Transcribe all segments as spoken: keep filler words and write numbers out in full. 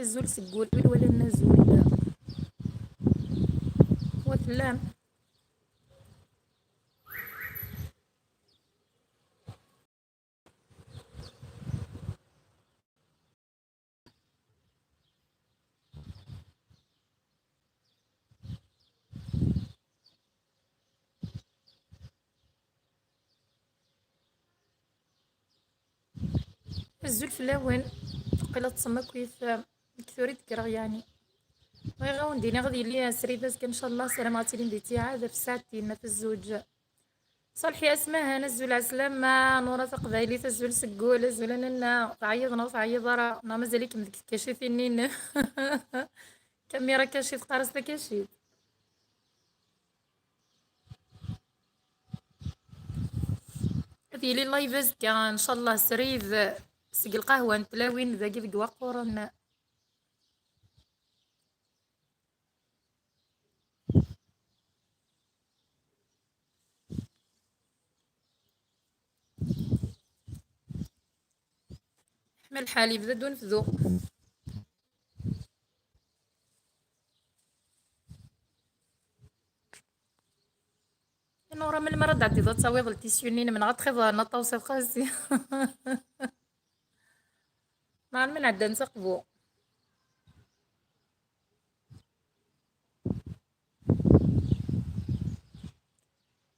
Azul seg wul, win walan azul. Wa tellam? Azul fell-awen. Waqila teṭṭsem akk-it, nekk tura i d-kkreɣ, yeɛni. Bɣiɣ ad wen-d-iniɣ ad yili srid azekka, ncallah, ssarameɣ ad tilim di ttiɛad ɣef ssaɛtin, ɣef zzuǧ. Ṣalḥi Asmahan, azul ɛeslama, Nura Taqbaylit, azul seg wul, azul a nanna, tɛeyyeḍ neɣ ur tɛeyyiḍ ara, neɣ mazal-ikem deg tkacit-nni-inem? Kamira kacit, qqar-as takacit. Ad yili live azekka, ncallah, srid seg lqahwa n tlawin dagi deg Waqquren. Ḥma lḥal, yebda-d unebdu. Nura, melmi ara d-tɛeddiḍ ad tawiḍ ltisyu-nni-inem, neɣ ad txiḍ n aṭawsiḍ xasi? Neɣ almi nɛedda nttaqbu.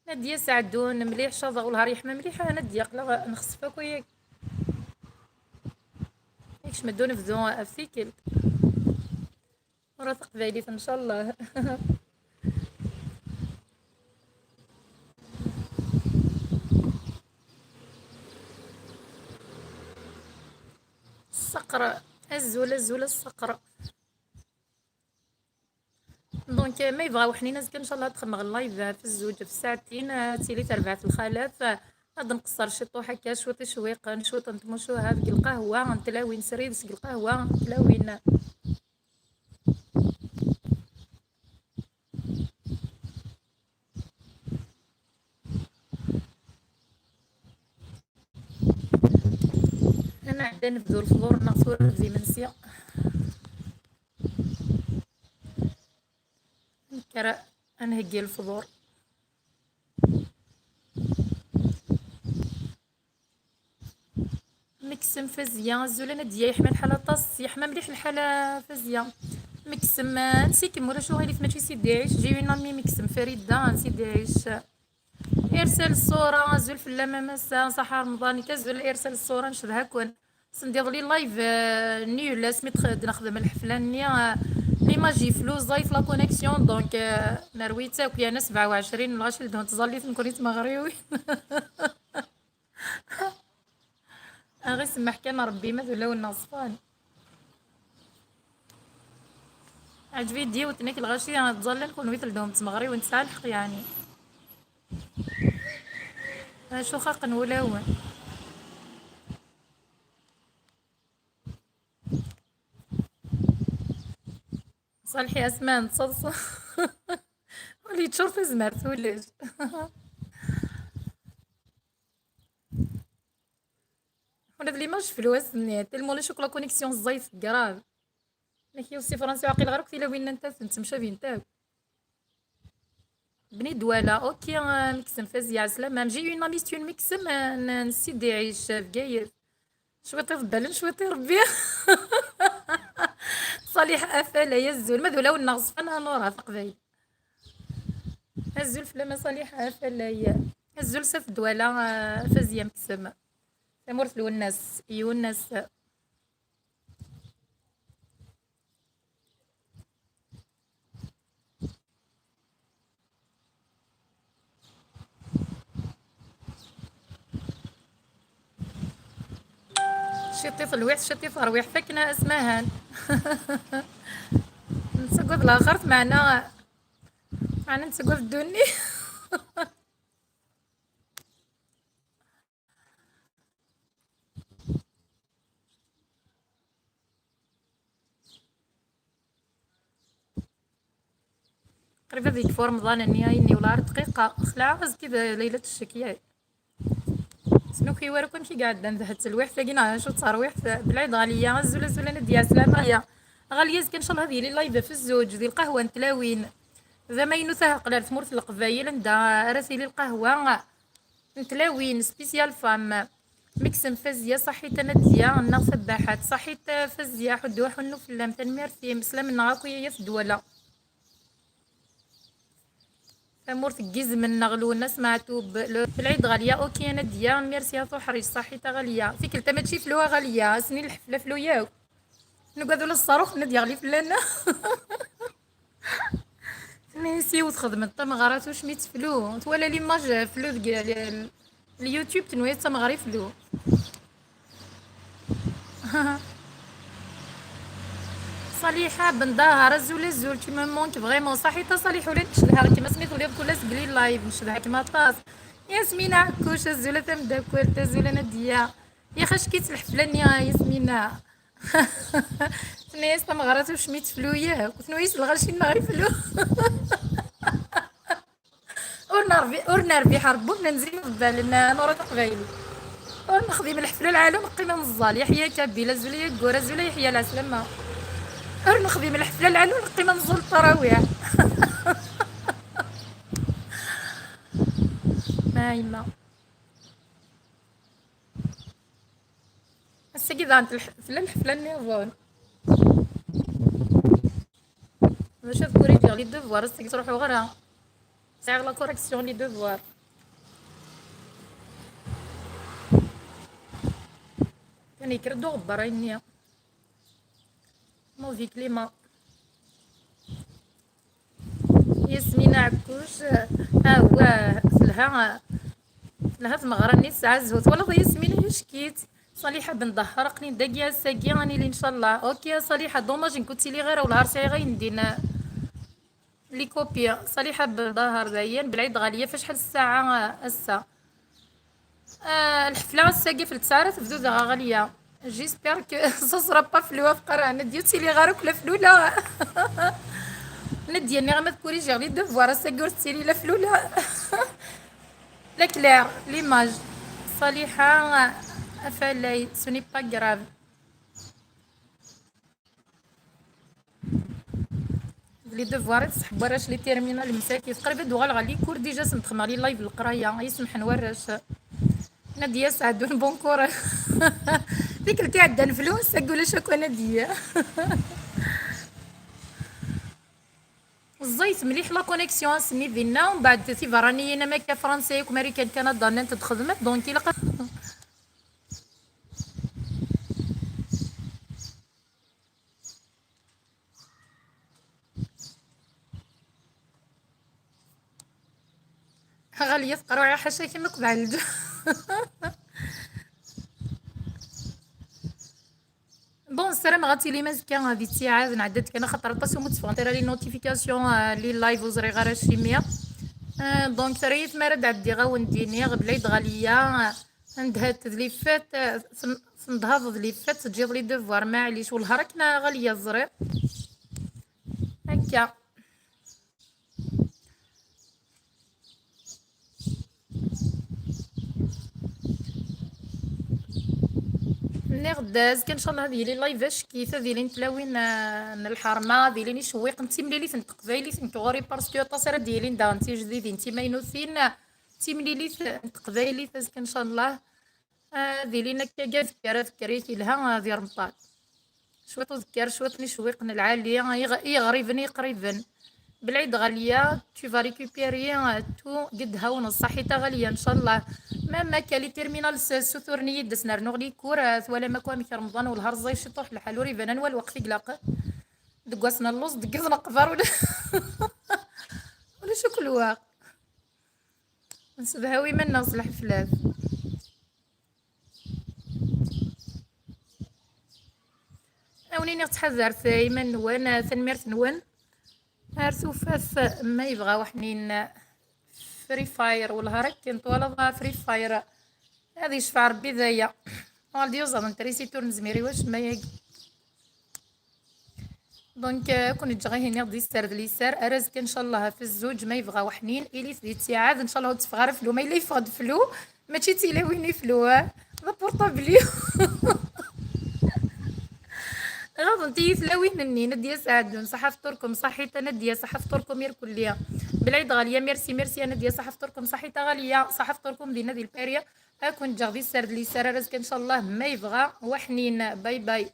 Nadia Saɛdun, mliḥ, caḍeɣ, wellah ar yeḥma mliḥ, a Nadia, aql-aɣ nexsef akk, yak. Ikcem-d unebdu ɣef tikkelt. Ura taqbaylit, ncallah. Ṣṣeqr, azul, azul a Ṣṣeqr. Donc, ma yebɣa weḥnin azekka, ncallah, ad xedmeɣ live ɣef zzuǧ ɣef ssaɛtin, ad tili terbaɛt lxalat. Ad nqeṣṣer ciṭuḥ akka, cwiṭ icewwiqen, cwiṭ n tmucuha deg lqahwa n tlawin, srid seg lqahwa n tlawin. Ad nɛeddi ad nebdu lefḍur-nneɣ tura d imensi. Nekker ad nheggi lefḍur. Meksem Fazya, azul a Nadia, yeḥma lḥal aṭas, yeḥma mliḥ lḥal a Fazya. Meksem, ah, ansi-kem, ulac uɣilif, mačči Sidi Ɛic, j'ai une amie Meksem, Farida, n Sidi Ɛic. Irsel ṣṣura, azul fell-am a massa, ṣaḥa Remḍan-ik, azul Irsel ṣṣura, ncedha-ken. Sendiḍelli live, euh, nul asmi tx-, d-nexdem lḥefla-nni, euh, l'image yeflu, ẓẓayet la connexion, donc, euh, nerwi-tt akk yerna sebɛa u ɛecrin, lɣaci ldun tẓallit nekkni d tmeɣriwin. Aɣ isemmeḥ kan Rebbi, ma d ulawen-nneɣ ṣfan. Ɛǧeb-iyi-d yiwet, nekk lɣaci ttẓallan, kunwi teldum d tmeɣriwin, tesɛa lḥeqq, yeɛni. Acu xaqen wulawen. Ṣalḥi Asman, ttaḍsa. Ul yeččur tazmert, ulac. Ula d l'image flu ass-nni, tellement ulac akk la connexion ẓẓayet grave. Nekk yiwet si Fransa, ur ɛqileɣ ara akk tilawin-nni n tafent, ttemcabint akk. Bni Dwala, ok, euh, Meksem Fazya, ɛeslama. J'ai une amie, c'est une Meksem, euh, n, n Sidi Ɛic, euh, Bgayet. Cwiṭ iḍebbalen, cwiṭ irebbi. Ṣaliḥ Afalay, azul. Ma d ulawen-nneɣ ṣfan, a Nura, taqbaylit. Azul fell-am a Ṣaliḥ Afalay. Azul s At Dwala, euh, Fazya Meksem. Tamurt Lwennas, Yunes. Ciṭṭit lwiḥ, ciṭṭit rwiḥ, fakken Asmahan. Nettagad laxert, meɛna, meɛna nettagad ddunni. Qrib ad yekfu Remḍan-nni, ayenni wala ar dqiqa. Xelɛeɣ azekka d Laylat Ccekya. Snuki war akk amek i iɛeddan d hettelwiḥt-agi neɣ acu d terwiḥt. Belɛid ɣaliya, azul, azul, a Nadia, slama ya. Ɣalya, azekka ncallah ad yili live ɣef zzuǧ di lqahwa n tlawin. D amaynut, ah, aql-i ar tmurt n Leqbayel, anda ara tili lqahwa n tlawin, spécial femme. Meksem Fazya, ṣaḥit a Nadya, nneɣ Sabbaḥat, ṣaḥit a Fazya, ḥuddu aḥunnu fell-am, tanemmirt-im, sslam-nneɣ akk i yat ddwala. Tamurt n yizem-nneɣ, Lwennas Meɛtub, le-, Belɛid Ɣalya, ok a Nadya, merci a Tuḥriǧ, ṣaḥit a Ɣalya. Tikkelt-a mačči flu a Ɣalya, ass-nni lḥefla flu yakk. Nugad ula ṣṣarux n ad yeɣli fell-aneɣ. Tenna-yas yiwet xedment tameɣra tusmi teflu. Twala l'image flu deg l-, l-, YouTube, tenwa-yas d tameɣra iflu. Ṣaliḥa Ben Dahar, azul, azul, tu me manques vraiment. Ṣaḥit a Ṣaliḥa, ula nekk cedhaɣ-kem, asmi telliḍ kul ass deg les lives, ncedha-kem aṭas. Yasmina Ɛekkuc, azul a tameddakelt, azul a Nadya. Yaxi ack-itt lḥefla-nni a Yasmina. Tenna-yas tameɣra tusmi teflu yakk, tenwa-yas lɣaci-nneɣ iflu. Ur nerbi-, ur nerbiḥ Rebbi, ur nenzi iḍebbalen, Nura Taqbaylit. Ur nexdim lḥefla lɛali, neqqim ad neẓẓal. Yeḥya Kabil, azul a Yaggur, azul a Yeḥya, lɛeslama. Ur nexdim lḥefla lɛali, neqqim ad neẓẓal ṭṭarawiḥ. Ma yemma. Ass-agi daɣen telḥ-, tella lḥefla nniḍen. Maca ad korijiɣ les devoirs, ass-agi ttruḥuɣ ara. Sɛiɣ la correction les devoirs. Kan yekker-d uɣebbar ayenni. Mauvais climat. Yasmina Ɛekkuc, ah, wah, telha, telha tmeɣra-nni tesɛa zzhu. Twalaḍ a Yasmina, yeck-itt. Ṣaliḥa Ben Dahar, aql-in dagi ass-agi, ad nili ncallah. Ok a Ṣaliḥa, dommage nekk ur ttiliɣ ara, wellah ar sɛiɣ ayen din. Les copies. Ṣaliḥa Ben Dahar dayen, Belɛid Ɣalya, f acḥal ssaɛa, ah, ass-a? Ah, lḥefla ass-agi f ltesɛa ara tebdu daɣ a Ɣalya. J'espère que ça sera pas flu afqar. Nadya ur ttiliɣ ara akk la flula. Nadya, nniɣ-am ad korijiɣ les devoirs, ass-agi ur tettili la flula. La claire, l'image. Ṣaliḥa, afalay, ce n'est pas grave. D les devoirs i tesseḥb warrac, les terminales, msakit. Qrib ad uɣaleɣ ɣer les cours, déjà sen-d-xedmeɣ les lives n leqraya. Ay semḥen warrac. Nadya Saɛdun, bon courage. Tikkelt iɛeddan flu, ass-agi ulac akk a Nadya. Ẓẓayet mliḥ la connexion ass-nni dinna, mbeɛd tiberraniyin am akka Fransa akk, Marikan, Kanada, llant-d xedment, donc ilaq a- Ɣalya teqruɛ, ḥaca kemm akked Ɛelǧ. Bon, ssarameɣ ad tilim azekka di ttiɛad, nɛedda-d kan axaṭer aṭas umi tteffɣent ara les notifications, euh, les lives, ur ẓriɣ ara acimi. Euh, donc, terra-yi tmara ad d-ɛeddiɣ, ad wen-d-iniɣ, Belɛid Ɣalya, euh, Ndhat d les fêtes, eh, ten-, tnedhaḍ d les fêtes, teǧǧiḍ les devoirs, maɛlic, wellah ar akken a Ɣalya ẓriɣ. Akka. Nniɣ-d azekka, ncallah, ad yili live ackit, ad ilin tlawin, eh, n lḥerma, ad ilin icewwiqen, d timlilit n teqbaylit nekk ɣur-i, parce que aṭas ara d-yilin daɣen tijdidin, timaynutin, d timlilit n teqbaylit azekka, ncallah. Ah, ad ilin akka, ad kker, ad kker i telha, ah, di Remḍan. Cwiṭ udekker, cwiṭ n icewwiqen lɛali, ah, iɣ-, iɣriben iqriben. Belɛid Ɣalya, tu vas récupérer, ah, tout, gedha-w n ṣṣaḥit a Ɣalya, ncallah. Même akka, les terminales s-, ssuturen-iyi-d ad sen-rnuɣ les cours, ah, twalam akk amek Remḍan wellah ar ẓẓay ciṭuḥ lḥal, ur iban anwa lweqt i ilaq. Deg wass n lluẓ, deg iḍ n qber, ula-, ulac akk lweqt. Nsedhaw iman-nneɣ s lḥeflat. Awen-iniɣ ttḥadaret iman-nwen, tanemmirt-nwen. Ar tufat ma yebɣa waḥnin Free Fire, wellah ar akken twalaḍ Free Fire. Ad yecfeɛ Rebbi daya. Uɣal d yuẓaḍ n trisiti ur nezmir i wacemma yagi. Donc, euh, ad ken-ǧǧeɣ ihi nniɣ-d isar d lisar, ar azekka ncallah ɣef zzuǧ, ma yebɣa waḥnin, ilit di ttiɛad, ncallah ur d-teffeɣ ara flu, ma yella yeffeɣ-d flu, mačči d tilawin i flu, ah, d aportabli. Ɣer Ɣelṭent-iyi tlawin-nni, Nadia Saɛdun, ṣaḥa fṭurkum, ṣaḥit a Nadia, ṣaḥa fṭurkum irkelli. Belɛid Ɣaliya, merci, merci a Nadia, ṣaḥa fṭurkum, ṣaḥit a Ɣaliya, ṣaḥa fṭurkum dinna di Lpari. Ad ken-ǧǧeɣ di sser d liser ar azekka, ncallah, ma yebɣa waḥnin. Bye bye.